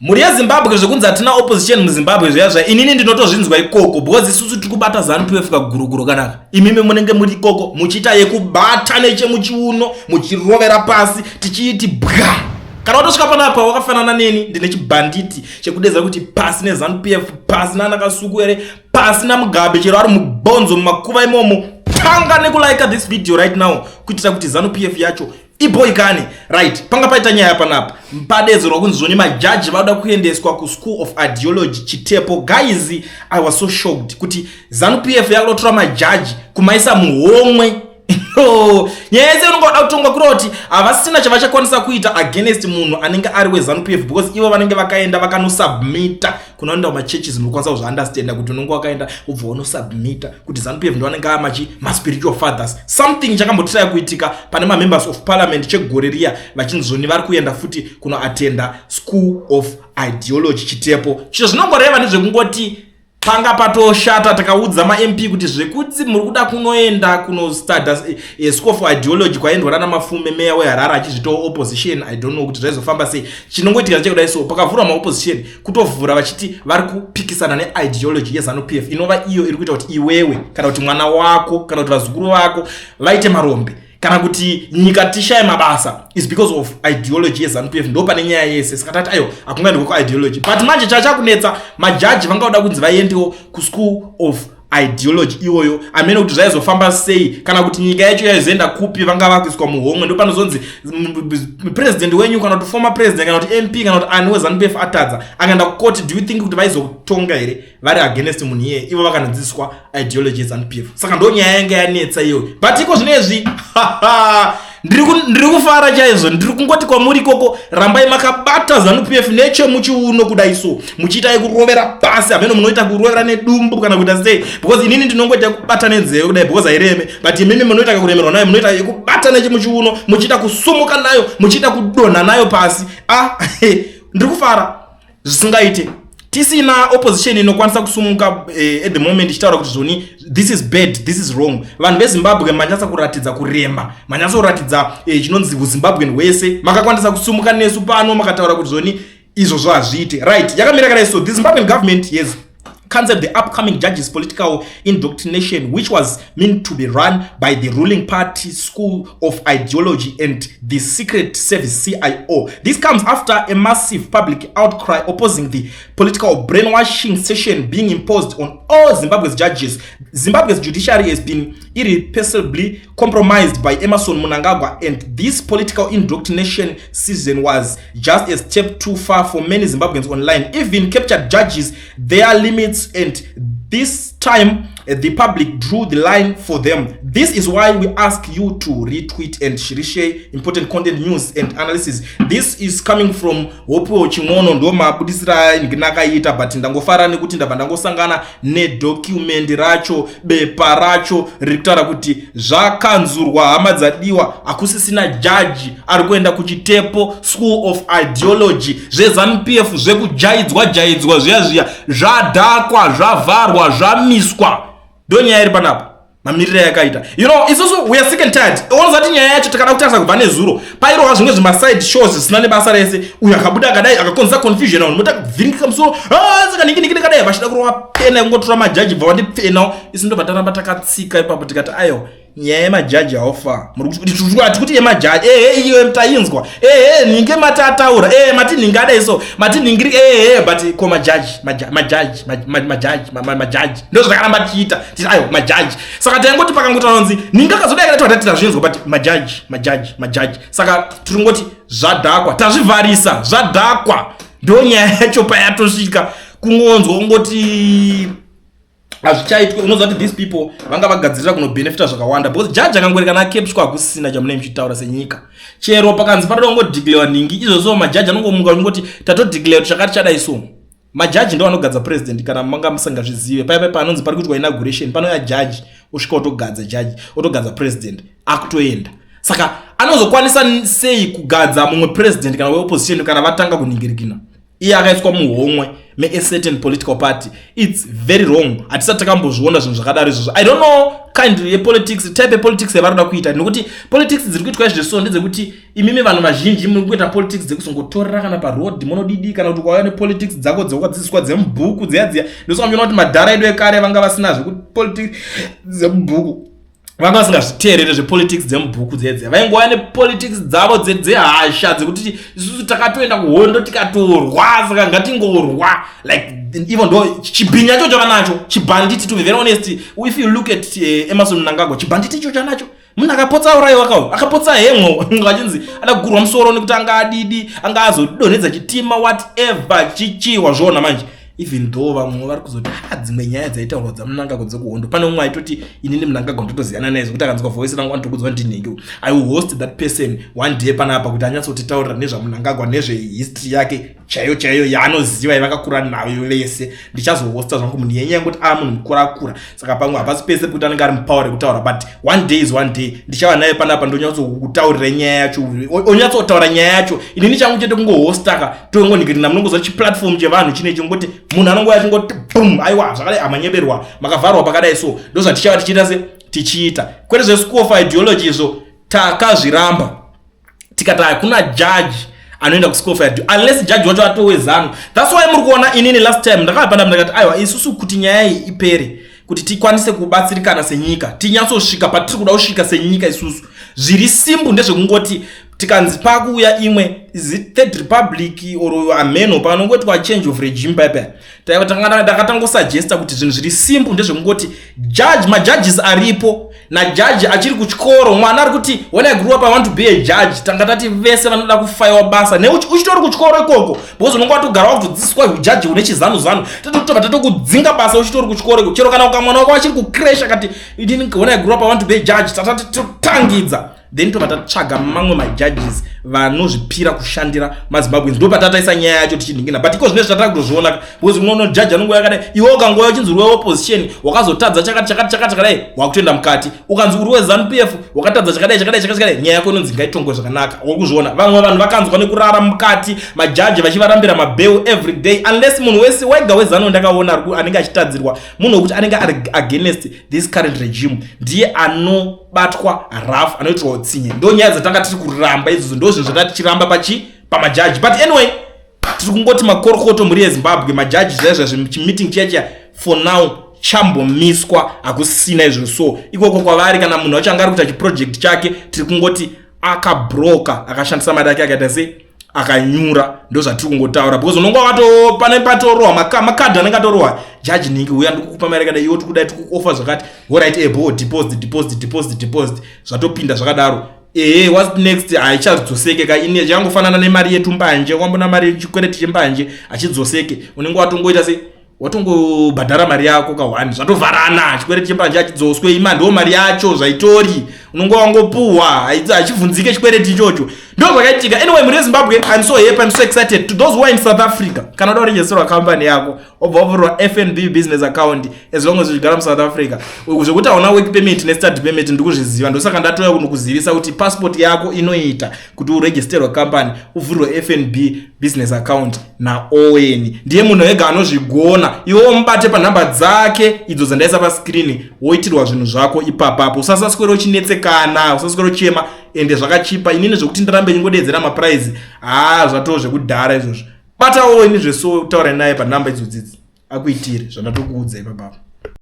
Mhuri yeZimbabwe, zvekunzi hatina opposition muZimbabwe zviya zva inini ndinotozvinzwa ikoko, because isusu tiri kubata ZANU PF kaguruguru kanaka. Imimi munenge muri ikoko muchiita yekubata nechemuchiuno, muchirovera pasi, tichiiti bwa. Kana watosvika panapa wakafanana neni, ndine chibhanditi chekudedza kuti pasi neZANU PF, pasi nana Kasukuwere, pasi naMugabe, chero ari mubhonzo mumakuva imomo. Tanga nekulike this video right now kuitira kuti ZANU PF yacho iboikane. Right, panga paita nyaya panapa, padedzerwa kunzi zvoni majaji vanoda kuendeswa kuSchool of Ideology Chitepo. Guys, I was so shocked kuti ZANU PF yakudotora majaji kumaisa muhomwe. Nyaya yese unonga wada kutongwa kuri kuti havasina chavachakwanisa kuita against munhu anenge ari weZANU PF, because ivo vanenge vakaenda vakanosubmita kunoenda kumachurches. Munokwanisa kuzviunderstanda kuti unonge wakaenda ubva unosubmita kuti ZANU PF ndo vanenge amachi maspiritual fathers. Something chakambotiraya kuitika pane mamembers of parliament chegore riya, vachinzoni vari kuenda futi kunoatenda School of Ideology Chitepo. Chizvo zvinongoreva ndezvekungoti panga patoshata. Takaudza maMP kuti zvekuti muri kuda kunoenda kunostudya School of Ideology kwaendwa nana Mafume, meya weHarare, achizvitawo opposition, I don't know kuti zvaizofamba sei. Chinongoitika chekudai, so pakavhurwa maopposition, kutovhura vachiti vari kupikisana neideology yeZANU PF, inova iyo iri kuita kuti iwewe kana kuti mwana wako kana kuti vazukuru vako vaite marombe, kana kuti nyika tishaye mabasa, is because of ideology yeZANU PF. Ndo pane nyaya yese. Saka tati aiwa, hakungaendwa kuideology. But manje chachakunetsa, majaji vanga kuda kunzi vaendewo kuSchool of Ideology iyoyo. Amene kuti zvaizofamba sei, kana kuti nyika yacho yaizoenda kupi, vanga vakuiswa muhomwe. Ndo panozonzi president wenyu kana kuti former president kana kuti MP kana kuti ani weZANU PF atadza, akaenda kukoti, do you think kuti vaizotonga here vari against munhu iyeye, ivo vakanodzidziswa ideology yeZANU PF? Saka ndo nyaya yanga yanetsa iyoyo. But iko zvinezvi ndiri kufara chaizvo. Ndiri kungoti kwamuri ikoko, rambai makabata ZANU PF nechemuchiuno kudai so, muchiita yekurovera pasi. Hameno munoita kurovera nedumbu kana kuita sei, because inini ndinongoita yekubata nenzeve kudai because haireme, but imimi munoita kakuremerwa nayo, munoita yekubata nechemuchiuno, muchiita kusumuka nayo, muchiita kudonha nayo pasi. Ah, ndiri kufara zvisingaite. Tisina opposition inokwanisa kusumuka at the moment ichitaura kuti zvoni this is bad, this is wrong. Vanhu veZimbabwe manyatsa kuratidza kurema, manyatsa kuratidza chinonzi uZimbabwean hwese. Makakwanisa kusumuka nesu pano, makataura kuti zvoni izvozvo hazviite. Right, yakamira kadai so: the Zimbabwean government has cancelled the upcoming judges' political indoctrination, which was meant to be run by the ruling party School of Ideology and the secret service CIO. This comes after a massive public outcry opposing the political brainwashing session being imposed on all Zimbabwe's judges. Zimbabwe's judiciary has been irreplaceably compromised by Emmerson Mnangagwa, and this political indoctrination season was just a step too far for many Zimbabweans online. Even captured judges their limits, and this time the public drew the line for them. This is why we ask you to retweet and share important content, news and analysis. This is coming from Hopewell Chin'ono. Ndo mabudisira ndinakaita, but ndangofara nekuti ndabva ndangosangana nedocument racho, bepa racho riri kutaura kuti zvakanzurwa. Hama dzadiwa, hakusisina jaji ari kuenda kuChitepo School of Ideology. ZveZANU PF zvekujaidzwa jaidzwa zviya zviya zvadhakwa, zvavharwa, zvamiswa. Ndo nyaya iri panapa, mamiriro yakaita. Isusu we are sick and tired. Unozati nyaya yacho takada kutarisa kubva nezuro, pairohwa zvimwe zvimaside shows zvisina nebasa rese. Uyu akabuda akadai, akakonzesa confusion, vanhu mota kuvhiringika musoro. Ah, saka ningi ningi kadai vachida kurova pena yekungotora majaji, bva vandipfenawo. Isu ndobva taramba takatsika ipapo, tikati aiwa, nyaya yemajaji haufa tikuti yemajaji, ehe, iyo tainzwa, ehe, ninge mati ataura, ehe, mati ninge adai, so mati ningiri, ehe, but ko majaji, majaji, majaji, majaji, ndo zvatakaramba tichiita, titi aiwa, majaji. Saka taingoti pakangotaura kunzi ninge akazodai kana tati tazvinzwa, but majaji, majaji, majaji. Saka tiri ngoti zvadhakwa, tazvivharisa, zvadhakwa. Ndo nyaya yacho payatosvika kungonzwa kungoti hazvichaitwi. Unoziva kuti these people vanga vagadzirira kunobhenefita zvakawanda, because jaji akangori kana akepswa, hakusisina chamunei muchitaura senyika. Chero pakanzi panoda kungodeclarewa nhingi izvozvo, majaji anongomuka achingoti tatodeclare kuti chakati chadai. So majaji ndo anogadza president, kana manga musingazvizive. Paya panonzi pari kuitwa inauguration, panouya jaji, osvika otogadza jaji, otogadza president, akutoenda. Saka anozokwanisa sei kugadza mumwe president kana weopposition kana vatanga kunhingirikina, iye akaiswa muhomwe? me a certain political party. It's very wrong. Hatisati takambozviona zvinhu zvakadaro izvozvo. I don't know kind yepolitics, type yepolitics yavari kuda kuita, nekuti politics dziri kuitwa izvezvo ndedzekuti imimi vanhu vazhinji muri kuita politics dzekuzongotorera kana paroad munodidi, kana kuti ukauya nepolitics dzako dzawakadzidziswa dzemubhuku dziya dziya. Ndosaka muchiona kuti madhara edu ekare vanga vasina zvekupolitics dzemubhuku, vanga vasingazviteerere zvepolitics dzemubhuku dziya dziya. Vaingouya nepolitics dzavo dzehasha dzekuti isusu takatoenda kuhondo tikatorwa, saka ngatingorwa. Like, even though chibhinya cho chavanacho, chibhanditi, to be very honest, if you look at Emmerson Mnangagwa, chibhanditi icho chanacho. Munhu akapotsa aurayiwa kawo, akapotsa hemwo achinzi ada kugurwa musoro nekuti anga adidi, anga azodonhedza chitima, whatever, chichiwa zvoona manje. Even though vamwe vari kuzoti, ha, dzimwe nyaya dzaitaurwa dzaMnangagwa dzekuhondo, pane umwe aitoti inini Mnangagwa ndotoziyana naye zvekuti akanzwa voice rangu anotokudzwa ndinhingi. I will host that person one day panapa kuti anyatsotitaurira nezvaMnangagwa, nezvehistory yake chaiyo chaiyo yaanoziva, yavakakura nayo vese. Ndichazohosta zvangu munhu yenyaya yekuti a munhu mukuru akura, saka pamwe hapasi pese pekuti anenge ari mupower rekutaura, but one day is one day ndichava naye panapa, ndonyatsokutaurira nyaya yacho, onyatsotaura nyaya yacho. Inini changu chete kungohostaka, tongonhikirina. Munongoziva chiplatform chevanhu chine chingoti munhu anongouya achingoti bum, aiwa, zvakadai, amanyeberwa, makavharwa pakadai. So ndo zvatichava tichiita, se tichiita kwete zveschool of ideology izvo. Takazviramba tikati hakuna judge anoenda kuschool of ideology unless judge wacho atoweZANU. That's why muri kuona inini last time ndakava ndakati, aiwa, isusu kuti nyaya iyi ipere, kuti tikwanise kubatsirikana senyika, tinyatsosvika patiri kuda kusvika senyika isusu, zviri simple ndezvekungoti tikanzi pakuuya imwe third republic or ameno, panongoitwa change of regime paipa, ndakatangosuggesta kuti zvinhu zviri simple ndezvekungoti judge, majudges aripo najaji achiri kuchikoro, mwana ari kuti, "When I grew up I want to be a judge," tanga tati vese vanoda kufayiwa basa uchitori kuchikoro ikoko, because unonge watogara wakutodzidziswa ujaji une chizanu zanu. Tatotobva tatokudzinga basa uchitori kuchikoro iko. Chero kana ukamwana wako achiri kucreche akati, "When I grew up I want to be a judge," tatati totangidza, then tobva tatsvaga mamwe majudges vanozvipira kushandira maZimbabweans. Ndo patataisa nyaya yacho tichinhingina. But iko zvine zvatava kutozviona, because unoona jaji anongoya yakadai, iwe ukangoya uchinzi uri weopposition, wakazotadza chakati chakati chakati chakadai, wakutoenda mukati. Ukanzi uri weZANU PF, wakatadza chakadai chakadai chakati chakadai, nyaya yako inonzi ngaitongwe zvakanaka. Uri kuzviona vamwe vanhu vakanzwa nekurara mukati, majaji vachivarambira mabail every day, unless munhu wese wega weZANU ndakaona anenge achitadzirwa munhu wekuti anenge ari against this current regime, ndiye anobatwa rough, anoitirwa utsinye. Ndo nyaya dzatanga tiri kuramba idzodzo, ndo zvinhu zvatati tichiramba pachi pamajaji. But anyway, tiri kungoti makorokoto, mhuri yeZimbabwe. Majaji zvaizvazvi, chimeeting chiya chiya for now chambomiswa, hakusina izvo. So ikoko kwavari, kana munhu wacho anga ari kuita chiproject chake, tiri kungoti akabroka, akashandisa mari ake, akaita sei, akanyura. Ndo zvatiri kungotaura, because unonga wato pane patorohwa makadhi anenge atorohwa, jaji ningi uya, ndikukupa mari yakadai, iwo tikudai, tikukuofa zvakati, alright, ebo deposit, deposit, deposit, deposit, zvatopinda zvakadaro. Ehe, what's next? Haichadzoseke ka ine, changofanana nemari yetumbanje. Wambona mari chikwereti chembanje hachidzoseke, unenge watongoita sei, watongobhadhara mari yako ka1, zvatovharana. Chikwereti chembanje hachidzoswe, ima ndo mari yacho zvaitori, unonge wangopuhwa, hachivhunzike chikwereti ichocho. Ndo zvakaitika. Anyway, mhuri yeZimbabwe, I'm so happy, I'm so excited. To those who are in South Africa, kana uda kuregisterwa company yako, wobva wavhurwa FNB business account, as long as uchigara muSouth Africa, zvekuti hauna work permit nestudy permit, ndikuzviziva. Ndosaka ndatoya kunokuzivisa kuti passport yako inoita kuti uregisterwe company, uvhurwe FNB business account naOwen. Ndiye munhu ega anozvigona. Iwe mubate panhamba dzake idzo dzandaisa pascreen, woitirwa zvinhu zvako ipapapo. Usasaswera uchinetsekana, usaswera uchema. Ende zvakachipa. Inini zvokuti ndirambe ndingodedzera maprice, haa, zvatoo zvekudhara izvozvo. Bata Owen zveso, taura naye panhamba idzodzidzi, akuitire zvandatokuudza ipapapo.